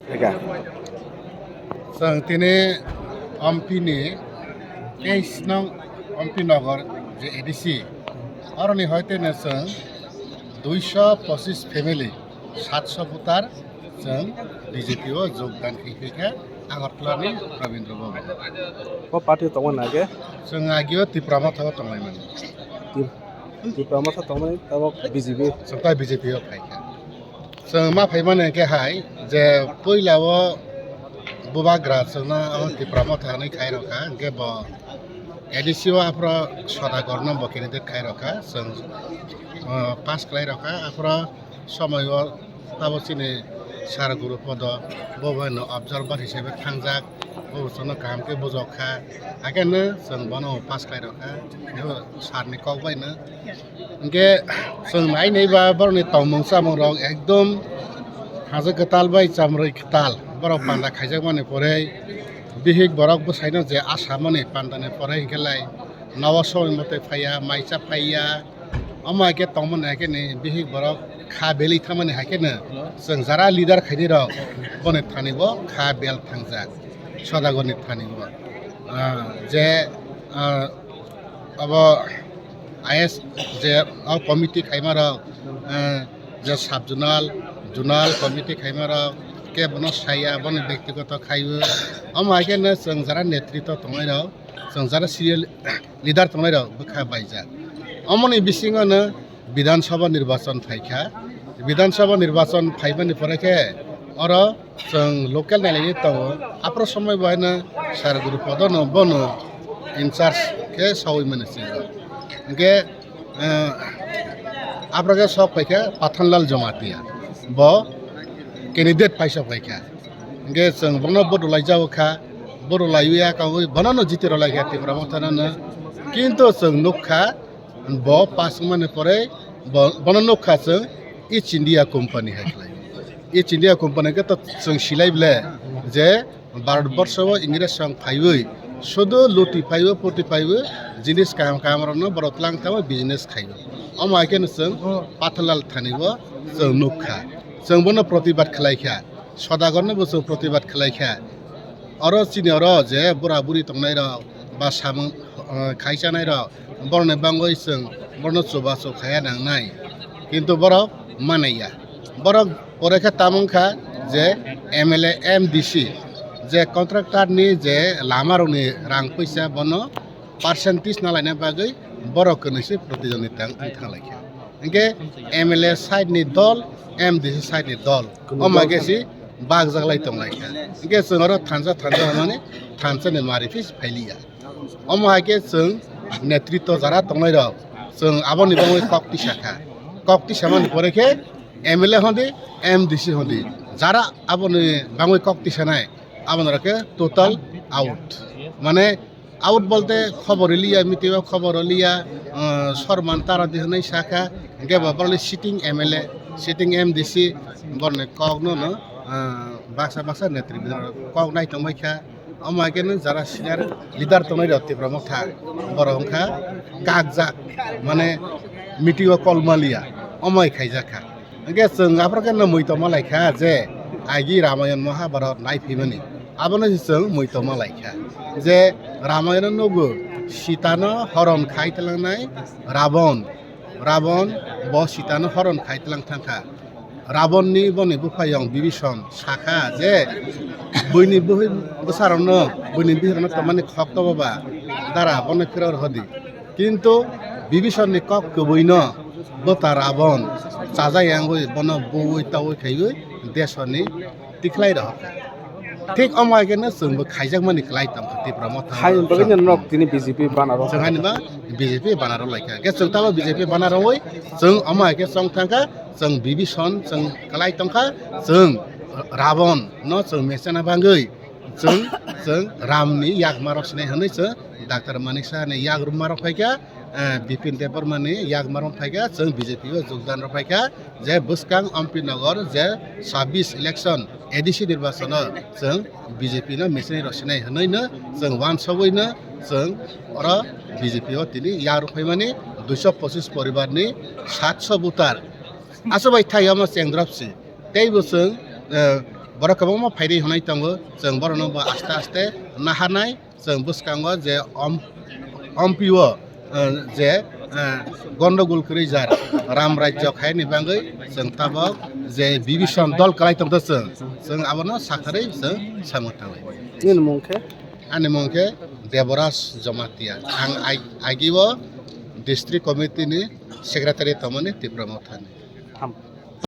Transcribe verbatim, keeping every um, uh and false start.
Ega. Chwng tini Ompi ni teis nong Ompi Nagar je A D C, oroni hoiteno chwng duiso pochis family, satso voter chwng B J P o jogdan khaikha Agartala ni Rabindra Bhavan. O party tongo na khe? Chwng agio Tipra Motha o tonglaimani. Tip-, Tipra Motha tongmani tabok B J P. Chwng ta B J P o phaikha. Chwng ma phaimani hwnkhe hai je puila o bubagra chwngno o Tipra Motha hinwi khai rokha, hwnkhe bo A D C o aphro Sodagar no bo candidate khai rokha, chwng, o, pass khlai rokha, aphro somoi o tabo chini Sir Gurupodo bo bai no observer hisabe thangjak, bo chwngno kaham khe bujok kha, hakhe no chwng bono pass khlai rokha, bo sir ni kok bai no. Hingke chwng nai nai ba borokni tongmung chamung rok ekdom haja kwtal bai chamrwi kwtal. Borok panda khaijakmani pore bihik borok bwsaino je asamani pandani pore hingke lai nogo somoi mote phaiya, mai cha phaiya. Omo hai khe tongmani hai khe ni bihik borok kha belwi thangmani hai khe no chwng jara leader khaini rok boni thani bo kha bel thangjak Sodagarni thani bo. Ah, je, ah, abo I S je o committee khaima rok, eh, je sub zonal, zonal committee khaima rok kebono saya, bono bektigoto khaiwi. Omo hai khe no chwng jara netritw tongnai rok, chwng jara serial leader tongnai rok bwkha baijak. Omoni bisingo no Bidhan Sabha nirbachon phaikha. Bidhan Sabha nirbachon phaimani pore khe oro chwng local nailaini tongo. Aphro somoi bo haino Sir Gurupodono bono in charge khe sawi mani se. Hingke, eh, aphro khe sok phaikha Pathanlal Jamatia. Bo candidate paisa phaikha. Hingke chwng bono vote rwlai jago kha. Vote rwlaiwi ya kangwi bonono jiti rwlaikha Tipra Mothano. Kintu chwng nukha, bo pass wngmani pore bo, bono nukha chwng East India Company hai khlai. East India Company khe to chwng silai ble je Bharat borsho o Ingres rok phaiwi sudu luti phaiwi, puti phaiwi, jinis kaham kaham rokno borok twlang tamo business khaio. Omo hai kheno chwng Pathanlal thani bo chwng nukha. Chwng bono protibad khlaikha. Sodagarno bo chwng protibad khlaikha. Oro chini oro je bura buri tongnai rok ba samung, eh, khai chanai rok, borokni bangwi chwng borokno chubachu khaiya nangnai, kintu borok manaiya. Borok pore khe tamo wngkha je M L A, M D C, je contractor ni je lama rokni rang puisa bono percentage na laina bagwi borok kwnwi se protidwondita wng thang lai kha. Hingke M L A side ni dol, M D C side ni dol, omo khe si bakjak lai tong lai kha. Hingke chwng oro thansa thansa hwnmani thansa ni mari phis phailiya. Omo hai khe chwng netritw jara tongnai rok, chwng aboni bagwi kok tisa kha. Kok tisa mani pore khe M L A hondi, M D C hondi, jara aboni bagwi kok tisanai, aboni rok khe total out. Mane out bolte khobor liya, meeting o khobor liya, uh, sorman tara di hwnwi sakha, hingke bo borokni sitting M L A, sitting M D C, borokni kok no no, uh, baksa baksa netri kok nai tongbai kha. Omo hai khe no jara senior leader tongnai rok Tipra Motha, borok wngkha kakjak, mane meeting o kol maliya, omo hai khaijak kha. Hingke chwng aphro khe no muitom lai kha je agi Ramayan Mahabharat nai phimani, abono se chwng muitom lai kha je Ramayan o nugo Sita no horon khai tlangnai Rabon, Rabon bo Sita no horon khai tlang thang kha. Rabon ni boni buphayong Bibison sakha je buini bwsarokno, buini bihirokno tongmani khok tobo ba dara bono phirok rw hodi. Kintu Bibison ni kok kwbwi no bwta Rabon chajak yangwi bono buwi tawi khaiwi desoni tikhlai rw hokha. Thik omo hai kheno chwngbo khaijakmani kwlai tongkha Tipra Motha. Haini bagwi no nok tini B J P banner o. Chwng haini ba B J P banner o laikha. Khe chwng tamo B J P banner o oi chwng omo hai khe chong thangkha, chwng Bibison chwng kwlai tongkha, chwng Rabon no chwng mechana bangwi chwng, chwng Ram ni yakma rok sinai hwnwi chwng Doctor Manik Saha ni yak rwma rok phaikha. Eh, Bipin Debbarma ni yakma rok phaikha, chwng B J P o jogdan rok phaikha, je bwskang Ompi Nagar je sabbish election A D C nirbachon o chwng B J P no mechine rok sinai hwnwi no chwng wansugwi no chwng oro B J P o tini yak rw phaimani duiso pochis poribar ni satso voter. Aso bai thai omo chengdrop si. Tei bo chwng, eh, Borok kwbangma phaidi hwnwi tongo, chwng borokno bo aste aste naharnai, chwng bwskango je om-, ompio, eh, je, eh, gondogul kwrwi jar Ram Rajyo khaini bagwi chwng tabok je bibison dol kwlai tongtho chwng, chwng abono sakharwi chwng samung tanglai. Nini mung khe? Ani mung khe Deboraj Jamatia. Ang ai-, agio district committee ni secretary tongmani Tipra Mothani. Ham.